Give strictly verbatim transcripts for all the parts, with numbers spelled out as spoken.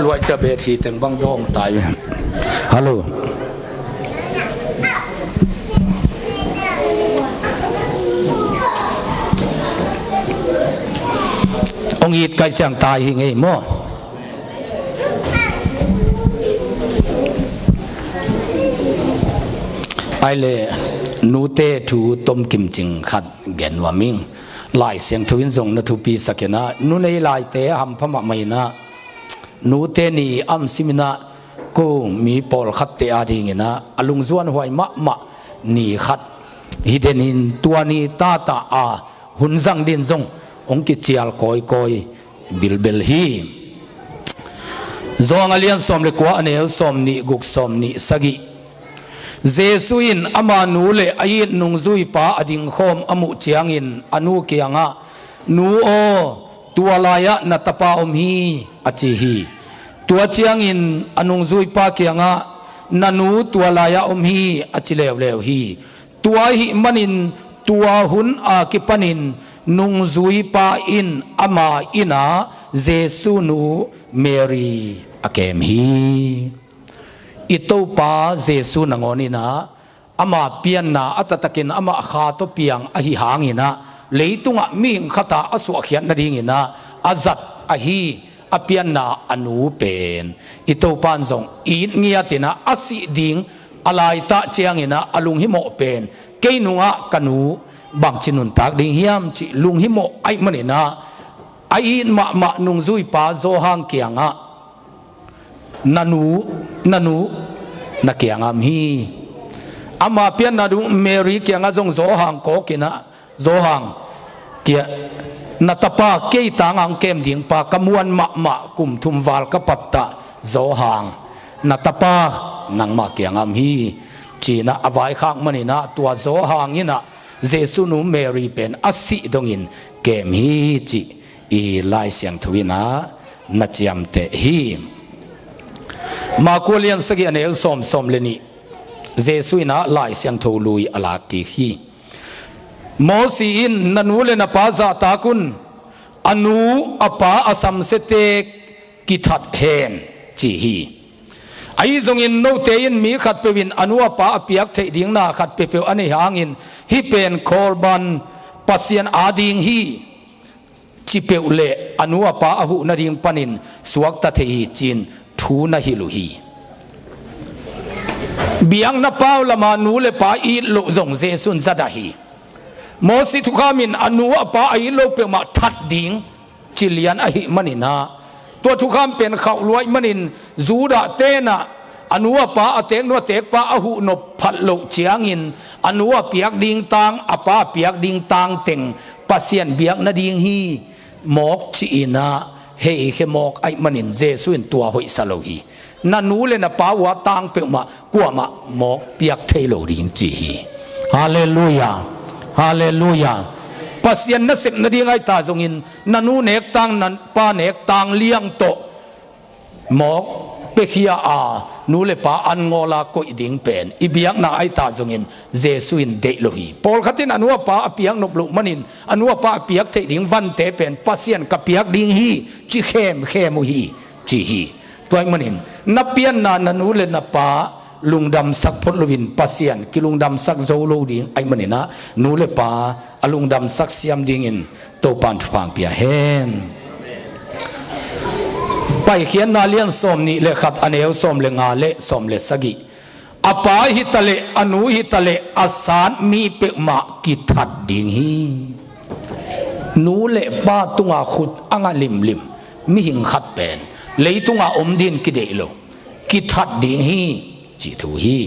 Ruai ca bet hi teng bang dawng tai. Hallo. Ong it kai ciang tai hi ngei maw? Ai le, nute thu tom kimcing khat gen nuam ing. Lai Siangtho in zong na thupi sak in ah, nu nei laite a hampha mahmah in ah, nute ni a om sim in ah, ko mi pawlkhatte ading in ah a lungzuan huai mahmah ni khat hi den in, tua ni tata a hun zang din zong hong kicial kawikawi bilbel hi. Johan a lian sawm le kua, a neu sawm nih guk, sawm nih sagih. Jesu in ama nu le a it nungzuipa a dingkhawm a muh ciangin a nu kiangah, "Nu aw, tua lai-ah na tapa om hi," a ci hi. Tua ciangin a nungzuipa kiangah, "Na nu tua lai-ah om hi," a ci leuleu hi. Tua ahih manin tua hun a kipanin nungzuipa in ama inn ah Jesu nu Mary a kem hi. I Topa Jesu nangawn in ah ama pianna a taktakin amah kha tawh piang ahi hangin ah, leitungah mihing khat a a suahkhiat nadingin ah a zat ahi a pianna a nu pen i Topa in zong it ngiat in ah a sih ding a laitah ciangin ah a lunghimawh pen, "Kei nungah ka nu bangci nuntak ding hiam?" cih lunghimawh ahih manin ah a it mahmah nungzuipa Johan kiangah, "Na nu, na nu na kiangah om hi." Ama pianna nu Mary kiangah zong Johan kawk in ah, "Johan, kia, na tapa kei tangah hong kem ding pa, ka muan mahmah, kum thum val ka pattah Johan, na tapa nangmah kiangah om hi," ci in ah a vaikhak manin ah tua Johan in ah Jesu nu Mary pen a sih dongin kem hi cih i Lai Siangtho in ah na ciamteh hi. Marku a lian sagih, a neu sawm, sawm le nih. Jesu in ah Lai Siangtho lui a lak kik hi. Mosi in, "Na nu le na pa zahtak un, a nu a pa a samsiate kithat hen," ci hi. Ahi zongin note in mi khatpeuh in a nu a pa a piak theih ding na khat peuhpeuh a neih hangin hih pen Korban, Pasian ading hi, ci peuh leh a nu a pa a huh nading panin suakta thei hi, ci-in thu na hilh uh hi. Biakna pau lama nu le pa it loh zong Jesu in za dah hi. Mosi thukham in a nu a pa a it lo peuhmah that ding ci lian ahih manin ah, tua thukham pen khauh luai manin Judah ten ah a nu a pa, a teek nu a teek pa a huh nop phat loh ciangin a nu a piak ding tang, a pa a piak ding tang teng Pasian biak nading hi mawk ci-in ah hei khia mawk ahih manin Jesu in tua hoihsa lo hi. Na nu le na pa uh a tang peuhmah kuamah mawk piak thei lo ding ci hi. Halleluiah. Halleluiah. Pasian nasep nading ahi ta zongin na nu nek tang, na pa nek tang liang tawh mawk piakhia a, nu le pa an ngawl a koih ding pen i biakna ahi ta zongin Jesu in deih lo hi. Pawlkhat in a nu a pa a piak nop loh manin a nu a pa a piak theih ding vante pen Pasian ka piak ding hi ci khemkhem uh hi, ci hi. Tua ahih manin na pianna na nu le na pa lungdamsak phot loin Pasian kilungdamsak zo lo ding ahih manin ah, nu le pa a lungdamsak siam dingin Topa'n thupha hong pia hen. Paikhiatna lian sawm nih le khat, a neu sawm le nga le sawm le sagih. A pa hi ta leh, a nu hi ta leh, a sat mi peuhmah kithat ding hi. Nu le pa tunga khut a ngah limlim mihing khat pen leitunga om din kideih lo, kithat ding hi, cih thu hi.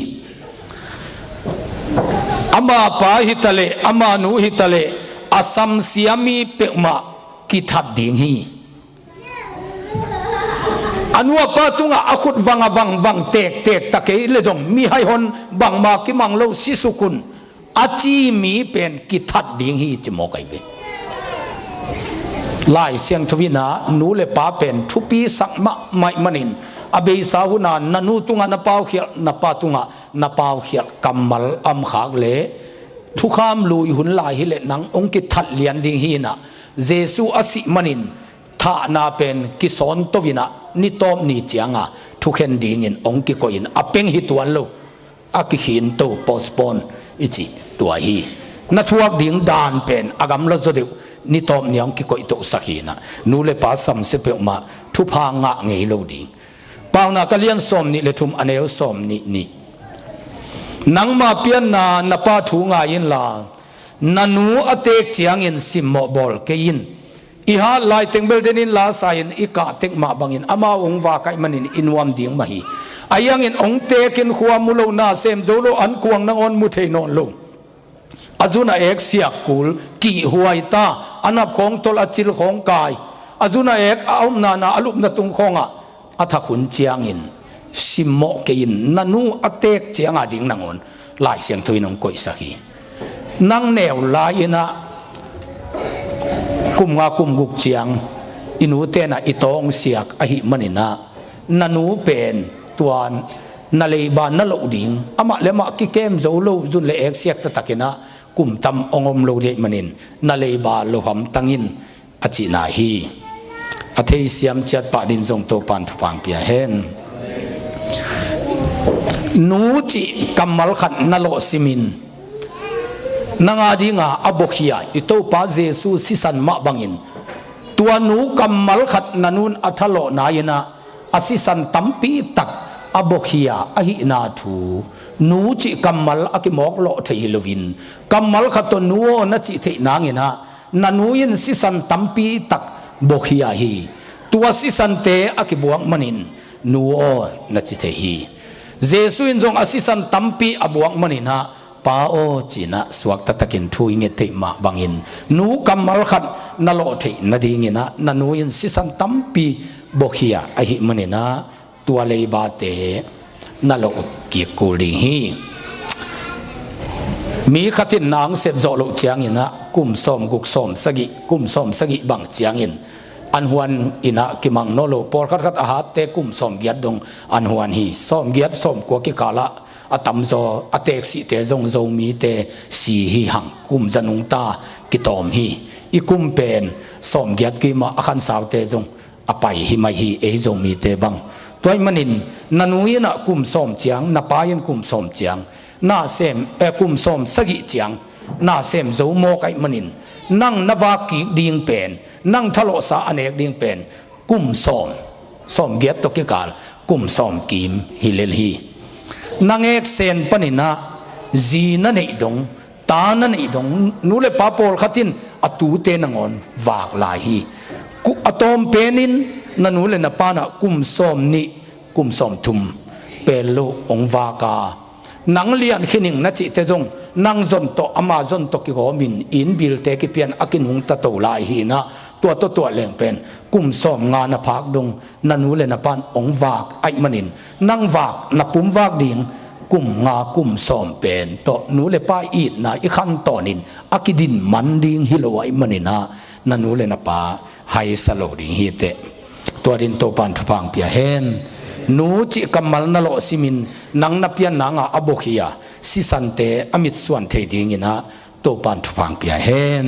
Ama pa hi ta leh, ama nu hi ta leh, a samsia mi peuhmah kithat ding hi. A nu a pa tungah a khut vang a vang vang tektek ta kei le zong, mi haihon bangma kimang lo, sisuk un, a ci mi pen kithat ding hi, ci mawk ahi ve. Lai Siangtho in ah nu le pa pen thupi sak mahmah ahih manin, a beisa hun ah na nu tungah na paukhialh, na pa tungah na paukhialh kammal a om khak leh, thukham lui hun lai hi leh nang hong kithat lian ding hi in ah, Jesu a sih manin ahna pen kisawn to in ah, ni tawp ni cianga thukhen dingin hong kikoih in, a peng hi tuan lo, a kikhinto, postpone i cih tua hi. Na thuak ding dan pen a gamla zaw deuh, ni tawp ni hong kikoih tosak hi in ah, nu le pa samsia peuhmah thupha ngah ngei lo ding. Paunak a lian sawm nih le thum, a neu sawm nih nih. Nangma pianna na pa thu ngai inla, na nu a teek ciangin simmawh bawl kei in. I hat laiteng bel den in la sa-in i kah tek mah bangin amau hong vak ahih manin i nuam ding mah hi. Ahi hangin hong teekin khua mu lo, na sem zo lo, ankuang nangawn mu thei nawn lo. A zun a ek siak kul, kihhuai ta, a nap khawng tolh, a cil khawng kai, a zun a ek a omna na a lupna tung khawngah a thak hun ciangin simmawh kei in, na nu a teek cianga ding nangawn Lai Siangtho in hong koihsak hi. Nang neu lai-in ah kum nga kum guk ciang i nu tenah i tawng siak ahih manin ah, na nu pen tuan na leiba na loh ding, amah le amah kikem zo lo, zun le ek siak taktakin ah kum tam hong om lo ding ahih manin na leiba lo hamtang in, a cihna hi. A theisiam ciat pah ding zong Topan thupha pia hen. Nu cih kammal khat na lawhsimin, nang a dinga a buakhia i Topa Jesu sisan mah bangin, tua nu kammal khat na nun a thalawhna in ah a sisan tampi tak a buakhia ahihna thu, nu cih kammal a kimawk lawh thei hi loin, kammal khat tawh nu aw na cih theih nangin ah, na nu in sisan tampi tak buakhia hi. Tua sisante a kibuak manin nu aw na ci thei hi. Jesu in zong a sisan tampi a buak manin ah, Pa aw, ci-in ah suak taktakin thu i nget theih mah bangin, nu kammal khat na lawh theih nadingin ah, na nu in sisan tampi buakhia ahih manin ah, tua leibate na lawh kik kul ding hi. Mi khat in na hong sep zawh loh ciangin ah, kum sawm guk, sawm sagih, kum sawm sagih bang ciangin an huan in ah kimang nawn lo. Pawlkhat khat a hatte kum sawm giat dong an huan hi. Sawm giat, sawm kua kikalah a tamzaw, a teeksihte zong Zomite si hi hang, kum za nungta kitawm hi. I kum pen sawm giat kima a khansaute zong a pai hi mai hi, ei Zomite bang. Tua ahih manin na nu in ah kum sawm ciang, na pa in kum sawm ciang, na sem, eh, kum sawm sagih ciang na sem zo mawk ahih manin, nang na vak kik ding pen, nang thalawhsa a nek ding pen kum sawm, sawm giat tawh kikal kum sawm kim hi lel hi. Na ngek sen panin ah zi na neih dong, ta na neih dong, nu le pa pawlkhat in a tute nangawn vak lai hi. Ku-, a tawm penin na nu le na pa in ah kum sawm nih, kum sawm thum pel lo hong vak a, nang lian khin ing na cihte zong, nang zon tawh, ama zon tawh kigawmin inn bilte kipian a kinungta to lai hi in ah, tua tawh tuah leng pen kum sawm nga na phak dong na nu le na pa in hong vak ahih manin, nang vak, na pum vak ding kum nga kum sawm pen tawh nu le pa itna i khantawnin a kidin man ding hi lo ahih manin ah, na nu le na pa haisa lo ding hi teh. Tua dingin Topan thupha pia hen. Nu cih kammal na lawhsimin, nang na pian nanga a buakhia sisante a mitsuan thei dingin ah Topan thupha pia hen.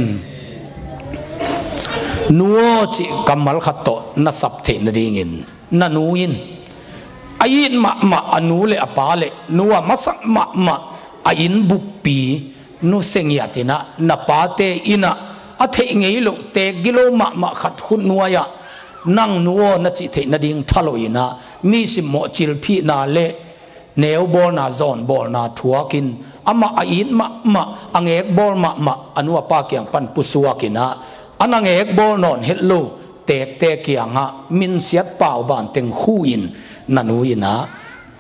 Nu aw cih kammal khat tawh na sap theih nadingin, na nu in a it mahmah a nu le a pa le nu a masak mahmah a inn buppi nusia ngiat in ah, na pate in ah a theih ngei loh, teek gilo mahmah khat khut nuai-ah nang nu aw na cih theih nading thalawh in ah, mi simmawh cilphihna le neu bawlna, zawn bawlna thuakin, amah a it mahmah, a ngek bawl mahmah a nu a pa kiang pan pusuak in ah, a na ngek bawl nawn het lo teekte kiangah minsiat pau banteng khu-in, na nu in ah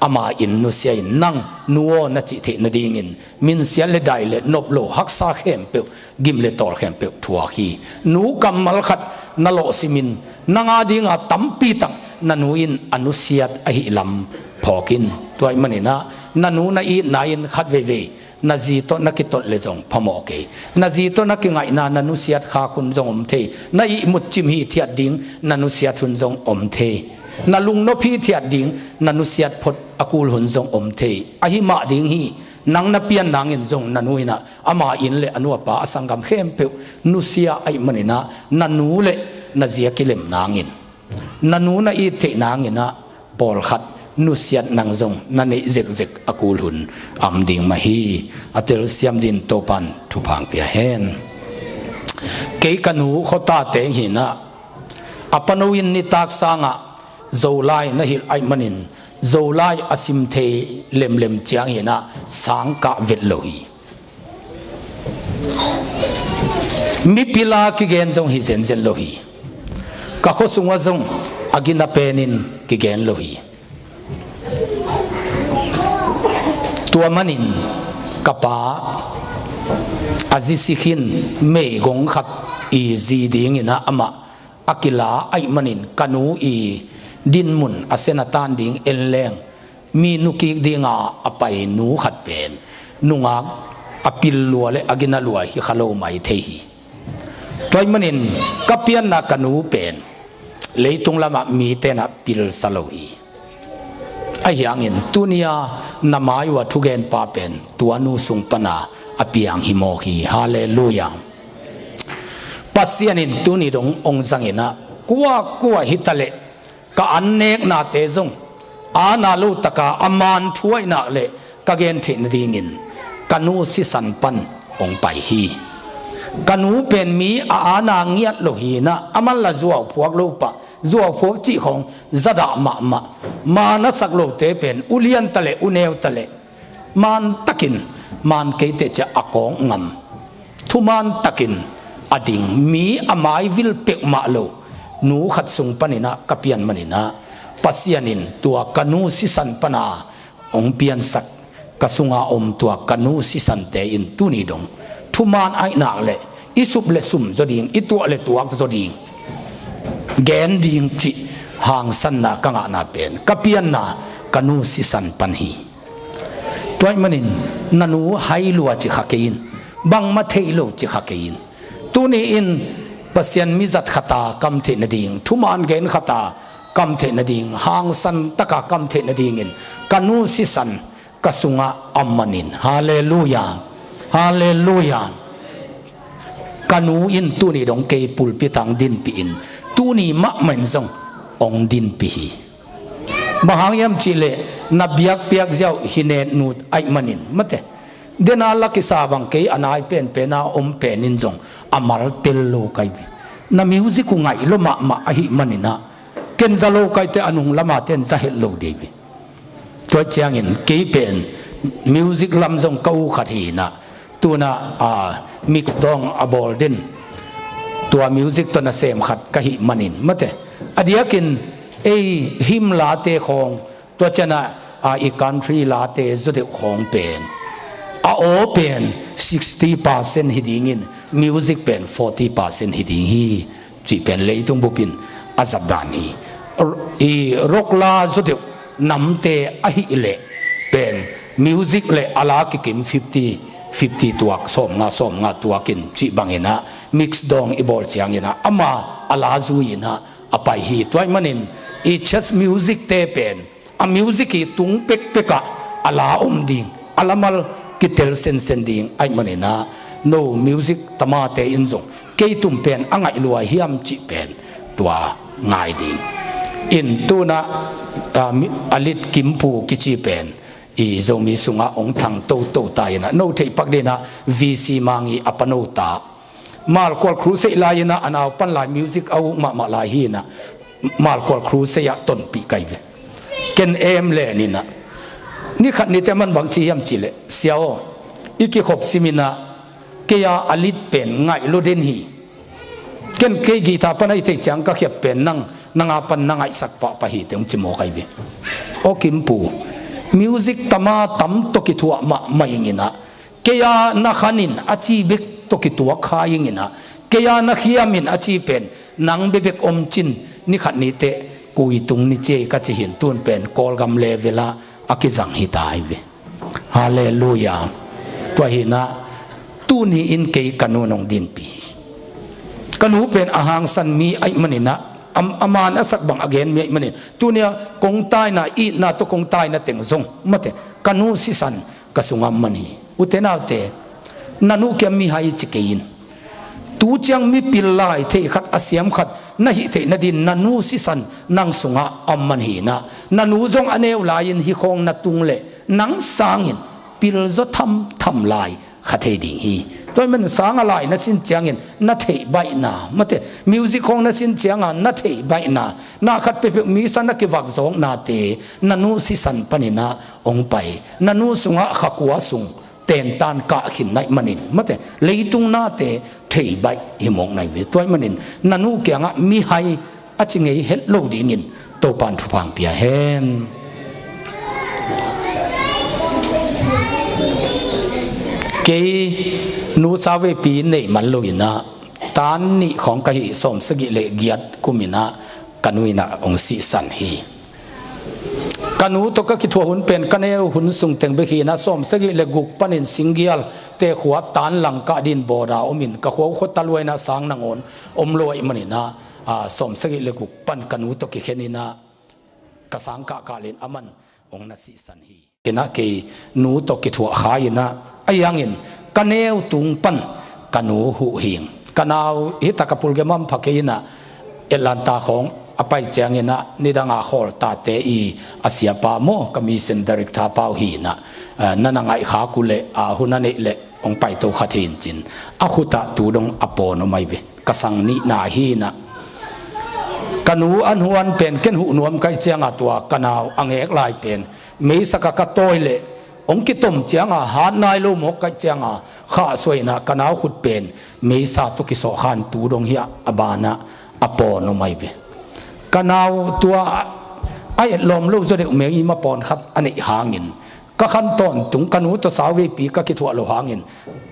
ama inn nusia in, nang nu aw na cih theih nadingin minsiat le dai le nop lo haksa khempeuh, gim le tawl khempeuh thuak hi. Nu kammal khat na lawhsimin, nang a dinga tampi tak na nu in a nusiat ahih lam phawk in. Tua ahih manin ah, na nu na itna in khat veivei na zi tawh na kitolh le zong phamawh kei. Na zi tawh na kingaihna, na nusiat khak hun zong om thei. Na ihmut cim hithiat ding na nusiat hun zong om thei. Na lungnop hithiat ding na nusiat phot a kul hun zong om thei. Ahi mah ding hi. Nang na pian nangin zong na nu in ah ama inn le a nu a pa, a sanggam khempeuh nusia ahih manin ah, na nu le na zia kilem nangin, na nu na it theih nangin ah pawlkhat nusiat nang zong na neih zekzek a kul hun a om ding mah hi. A telsiam din Topan thupha pia hen. Kei ka nu khuata teng hi-in ah, a pano in nitak sangah Zolai na hilh ahih manin, Zolai a sim thei lemlem ciang hi-in ah sang kah vet lo hi. Mipil a kigen zong hi zenzen lo hi. Ka khua sungah zong a gina penin kigen lo hi. Tua manin ka pa a zi si khin meigong khat i zi dingin ah amah a kila ahih manin ka nu i dinmun a sen a tan ding en leng mi nukik dinga a pai nu khat pen nungak a pil lua le a gina lua hi kha lo mai thei hi. Tua ahih manin ka pianna ka nu pen leitung lamah mite in ah pilsa lo hi. Ahi hangin tuni-a na mai uh a thugenpa pen tua nu sung pana a piang hi mawk hi. Halleluiah. Pasian in tuni dong hong zangin ah kuakua hi taleh ka anneknate zong ana lo taka a man thu ahih nak leh ka gen theih nadingin ka nu sisan pan hong pai hi. Ka nu pen mi a ana ngiat lo hi-in ah, a man la zuau phuak lo pah, zuau phuak cih khawng zadah mahmah. Man a sak lote pen ulian taleh uneu taleh man takin, man kei teh ciah a kawk ngam, thuman takin a ding mi a maivil peuhmah lo nu khat sung panin ah ka pian manin ah Pasian in tua ka nu sisan pana hong piansak ka sunga om tua ka nu sisante in tuni dong thuman ahih nak leh i sup le sum zaw ding, i tuah le tuak zaw ding, gen ding cih hangsanna ka ngahna pen ka pianna ka nu sisan pan hi. Tua ahih manin na nu hai lua ci kha kei in, bangmah thei lo ci kha kei in. Tuni in Pasian mi zat khata kam theih nading, thuman gen khata kam theih nading, hangsan taka kam theih nadingin ka nu sisan ka sungah a manin. Halleluiah. Halleluiah. Ka nu in tuni dong kei pulpit ah hong dinpih in, tuni mahmah in zong hong dinpih hi. Bang hang hiam cihleh na biakpiak ziau hi netnut ahih manin mate. Dena la kisa bang kei a nai penpen a om pen in zong a mal tel lo kai ve. Na music uh ngaih lo mahmah ahih manin ah ken za lo kai teh a nung lama ten za het lo dei ve. Tua ciangin kei pen music lam zong ka u khat hi-in ah, tu-in ah, a, mix dawng a bawl den, tua music tawh nasem khat ka hih manin mate. A diakin ei hymn late khawng, tua ciangin ah, a, i country late zaw deuh khawng pen a aw pen sixty percent hi dingin music pen forty percent hi ding hi. Cih pen leitung bupin a zat dan hi. I rock la zaw deuh namte ahih leh pen music le a la kikim fifty fifty tuak, sawmnga sawmnga tuakin cih bangin ah mix dawng i bawl ciangin ah ama a la zui-in ah a pai hi. Tua ahih manin i church music te pen a music hi tung pekpek ah a la om ding, a lamal kitel sensen ding ahih manin ah no music tamate in zong kei tum pen a ngaih lua hiam cih pen tua ngai ding. In tu-in ah, a, mi, a lit Kimpu kici pen i Zomi sungah hong thang toto ta in ah, no theih pak ding in ah V C Mang i a pano ta. Malkual Crusade lai-in ah a nau pan lai music a uk mahmah lai hi-in ah Malkual Crusade ah tonpih kai ve. Ken em len in ah, ni khat ni teh aman bang ci hiam cihleh, "Sia aw, i kikhop simin ah kei a a lit pen ngaih lo den hi. Ken kei guitar pan a i theih ciang ka khiap pen nang, nang a pan na ngaihsak pahpah hi," teh hong ci mawk ai ve. Aw Kimpu, music tama tam tawh kithuah mahmah ing in ah, kei a na khanin a ci bek tawh kituak kha ing in ah, kei a na khiamin a ci pen nang bekbek om cin, ni khat ni teh kui tung ni ci ei ka ci hi-in, tu-in pen Kawlgam level ah a kizang hi ta ai ve. Halleluiah. Tua hi-in ah tuni in kei ka nu in hong dinpih hi. Ka nu pen a hangsan mi ahih manin ah, a, a man a sak bang a gen mi ahih manin, tuni-a kong taina, itna tawh kong taina teng zong mate, ka nu sisan ka sungah man hi. Ute naute, na nu kiang mihai ci kei in. Tu ciang mipil lai thei khat, a siam khat, na hih theih nadin na nu sisan nang sungah a om man hi-in ah, na nu zong a neu lai-in hih khawng na tung leh nang sangin pilzaw thamtham lai kha thei ding hi. Tua ahih manin sang a lai na sin ciangin na theih baihna, mate, music khawng na sin cianga na theih baihna, na khat peuhpeuh misa na kivak zawknate na nu sisan panin ah hong pai, na nu sungah kha kua sung tentan kah khin na hih manin, mate, leitung nate thei baih hi mawk na hi ve. Tua ahih manin na nu kiangah mihai a ci ngei het lo dingin Topa'n thupha hong pia hen. Kei nu sau veipi nei man lo-in ah, tan nih khawng ka hih, sawmsagih le giat kum-in ah ka nu in ah hong sihsan hi. Ka nu tawh ka kithuah hun pen ka neu hun sung teng bek hi-in ah, sawmsagih le guk panin Singgial te khua tan Langkah din border om-in, ka khua uh khuata lua-in ah sang nangawn om lo ahih manin ah, a, sawmsagih le guk pan ka nu tawh kikhen-in ah, ka sang kahkah leh aman hong na sihsan hi. Hi-in ah kei nu tawh kithuah kha-in ah, ahi hangin ka neu tung pan ka nu huh hi ing. Ka nau hi tak a pulgem a pha kei-in ah, Atlanta khawng a pai ciangin ah, nidang a Khawltate i a siapa maw, ka mission director pa uh hi-in ah, a, na na ngaih khak uh leh, a, hun a neih leh hong paito kha thei in, ci-in a khut ah tu dong a pawn om ahi ve. Ka sang nihna hi-in ah, ka nu a huan pen ken huh nuam ka hih cianga, tua ka nau a ngek lai pen meisa ka ka tawi leh hong kitom cianga, hat nai lo mawk ka hih cianga, khahsuah-in ah ka nau khut pen meisa tawh kisawh kha-in tu dong hi-a, a ban ah a pawn om ahi ve. Ka nau tua a etlawm lo zaw deuh meng im a pawn khat a neih hangin, ka khan tawntung, ka nu tawh sau veipi ka kithuah loh hangin,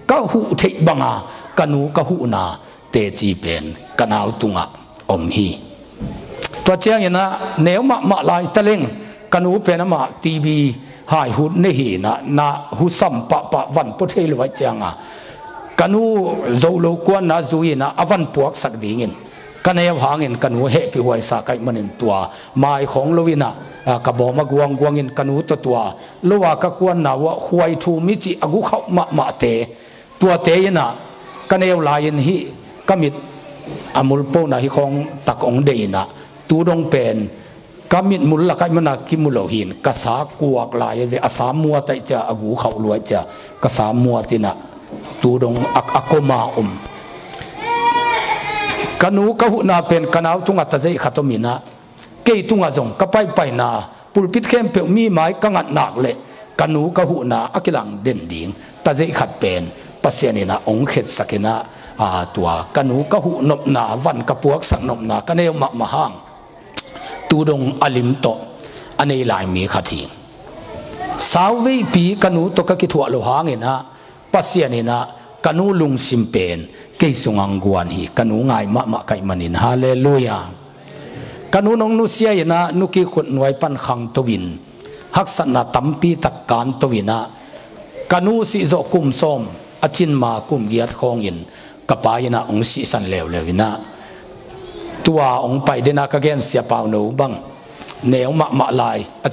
ka huh theih banga ka nu ka huhna teci pen ka nau tungah om hi. Tua ciangin ah neu mahmah lai taleng, ka nu pen amah T B haihut nei hi-in ah, na husam pahpah van pua thei lo ahih cianga, ka nu zo lo kuanna zui-in ah a van puaksak dingin ka neu hangin ka nu hehpihhuai sa ka hih manin, tua mai khawng lo-in ah, a, ka bawm a guangguangin ka nu tawh tua lo-a ka kuanna uh ah khuai thum i cih a gu khauh mahmahte, tuate in ah ka neu lai-in hih ka mit a mulpona hih khawng tak hong deih-in ah, tu dong pen ka mit mul lak ahih mana kimu lo hi-in, ka sa kuak lai ve, a sa muat ahih cia, a gu khauh lua ahih cia, ka sa muat-in ah tu dong a, a koma om. Ka nu ka huhna pen ka nau tungah tazeih khat om-in ah, kei tungah zong ka paipaina pulpit khempeuh mi mai ka ngat nak leh, ka nu ka huhna a kilang den ding tazeih khat pen Pasian in ah hong khetsak-in ah, a, tua ka nu ka huh nopna, van ka puaksak nopna, ka neu mahmah hang tu dong a lim tawh a nei lai mi khat hi. Sau veipi ka nu tawh ka kithuah loh hangin ah, Pasian in ah ka nu lungsim pen kei sungah hong guan hi. Ka nu ngai mahmah ka hih manin, halleluiah. Ka nu nong nusia-in ah, nu kik khut nuai pan khangto-in, haksatna tampi tak kanto-in ah, ka nu sih zawh kum sawm a cin ma kum giat khawngin ka pa in ah hong sihsan leuleu-in ah, tua hong pai den a ka gen Sia Pau No bang neu mahmah lai. A,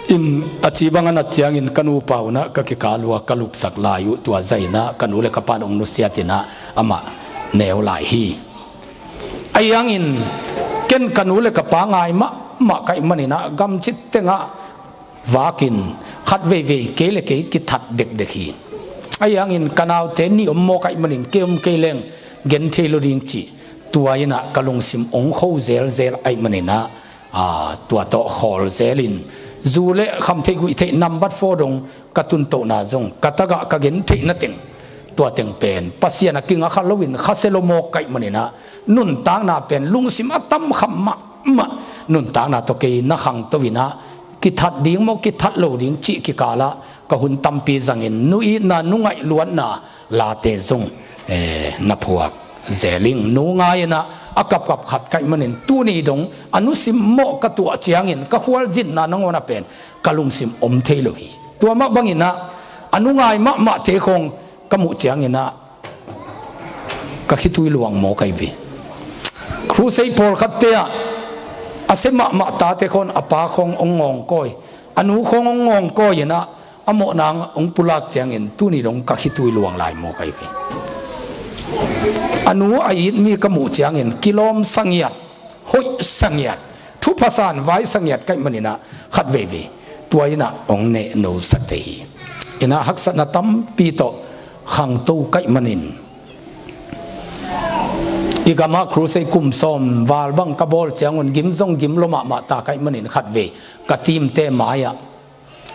in a ci bang a nat ciangin ka nupa un ah ka kikal uh a ka lupsak lai uh, tua zah-in ah ka nu le ka pa'n hong nusiat-in ah amah neu lai hi. Ahi hangin ken ka nu le ka pa ngai mahmah ka hih manin ah, gamcit tengah vakin khat veivei kei le kei kithat dekdek hi. Ahi hangin ka naute nih om maw ka hih manin, kei om kei leng gen thei lo ding cih, tua in ah ka lungsim hong kho zelzel ahih manin ah, a, tua tawh khawl zelin, zu le khamtheih guihtheih nambat fo dong ka tuntohna zong, ka tagah ka gen theihna teng, tua teng pen Pasian a kingakha loin khasia lo mawk ka hih manin ah, nuntakna pen lungsim a tamkham mahmah, nuntakna tawh kei na khangto-in ah, kithat ding maw, kithat lo ding cih kikal ah ka hun tampi zangin, nu itna, nu ngaihluatna late zong, eh, na phuak zel ing. Nu ngai-in ah a kapkap khat ka hih manin, tuni dong a nu simmawh ka tuah ciangin ka khualzinna nangawn ah pen ka lungsim om thei lo hi. Tua mah bangin ah a nu ngai mahmahte khawng ka muh ciangin ah ka khitui luang mawk ahi ve. Crusade pawlkhatte ah a sia mahmah tate khawng a pa khawng hong ngawngkawi, a nu khawng hong ngawngkawi-in ah, a mawhna hong pulak ciangin tuni dong ka khitui luang lai mawk ahi ve. A nu a it mi ka muh ciangin kilawm sangiat, hoih sangiat, thupha san vai sangiat ka hih maninah khat veivei tua innah hong neh nosak thei hi. Innah haksatna tampi tawh khangto ka hih manin i gamah crusade kum sawm val bang ka bawl ciangun gim zong gim lo mahmah ta ka hih manin khat vei ka team-te mai-ah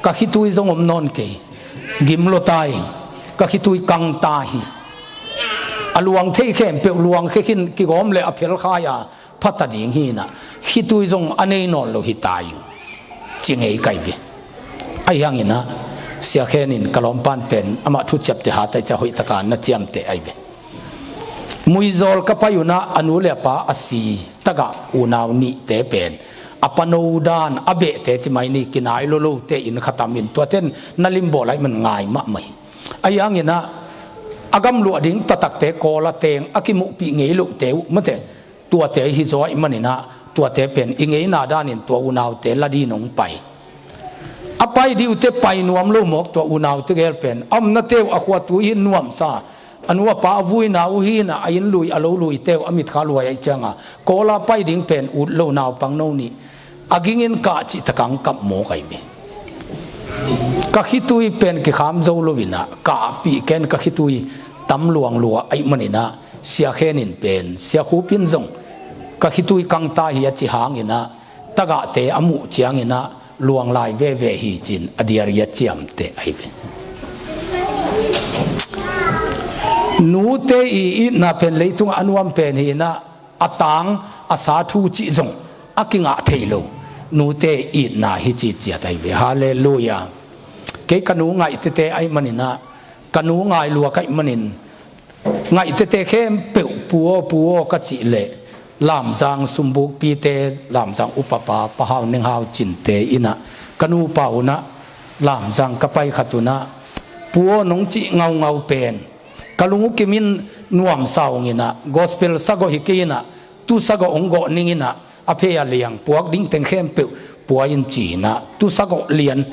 ka khitui zong om nawn kei, gim lo ta ing, ka khitui kang ta hi. A luang thei khempeuh luang khe khin kigawm le a phelkhai a phata ding hi innah khitui zong a nei nawn lo hi ta ing, ci ngei ka hi ve. Ahi hanginah Sia Khen in ka lawmpan pen amah thuciapte hatai cia hoihtaka na ciamteh ahi ve. Muizawl ka pai unah a nu le a pa a si tagah unau nihte pen a pano dan a behte ci mai ni, kinai lo lote inn khatam in tuaten na limbawl ahi man ngai mahmah hi. Ahi hanginah a gamluah ding tatakte Kawl a teng a kimuhpih ngei lohte uh mate, tuate hi zaw ahi maninah tuate pen i ngeina danin tua unaute la din hong pai. A pai dih uhte pai nuam lo mawk tua unaute gel pen a omnate uh a khuatu hi nuamsa, a nu a pa a vuina uh hinah a inn lui a lo luite uh a mitkha luai ahi cianga Kawl a pai ding pen ut lo naupang no nih a gingin kah cihtakang kap mawk ahi mi. Ka khitui pen kikham zo loinah kahpih ken ka khitui tam luang lua ahi maninah Sia Khen in pen Sia Khup in zong ka khitui kang ta hi a ci hanginah tagahte a muh cianginah luang lai veve hi cin a diari a ciamteh ahi ve. Nute i itna pen leitungah a nuam pen hinah a tang a sa thu cih zong a kingah thei lo. Nute itna hi ciciat ahi ve. Halleluia. Kei ka nu ngaih tete ahi maninah ka nu ngai lua ka hih manin ngaih tete khempeuh pu aw pu aw ka cih leh Lamzang sumbukpite, Lamzang upapa Pa Hau Neng Hau Cinte innah ka nupa unah Lamzang ka pai khat unah pu aw nong cih ngaungau pen ka lung uh kimin nuamsa hong innah gospel sagawh hi kei innah tu sagawh hong gawh ning innah a phei a liang puak ding teng khempeuh pua in ci innah tu sagawh lian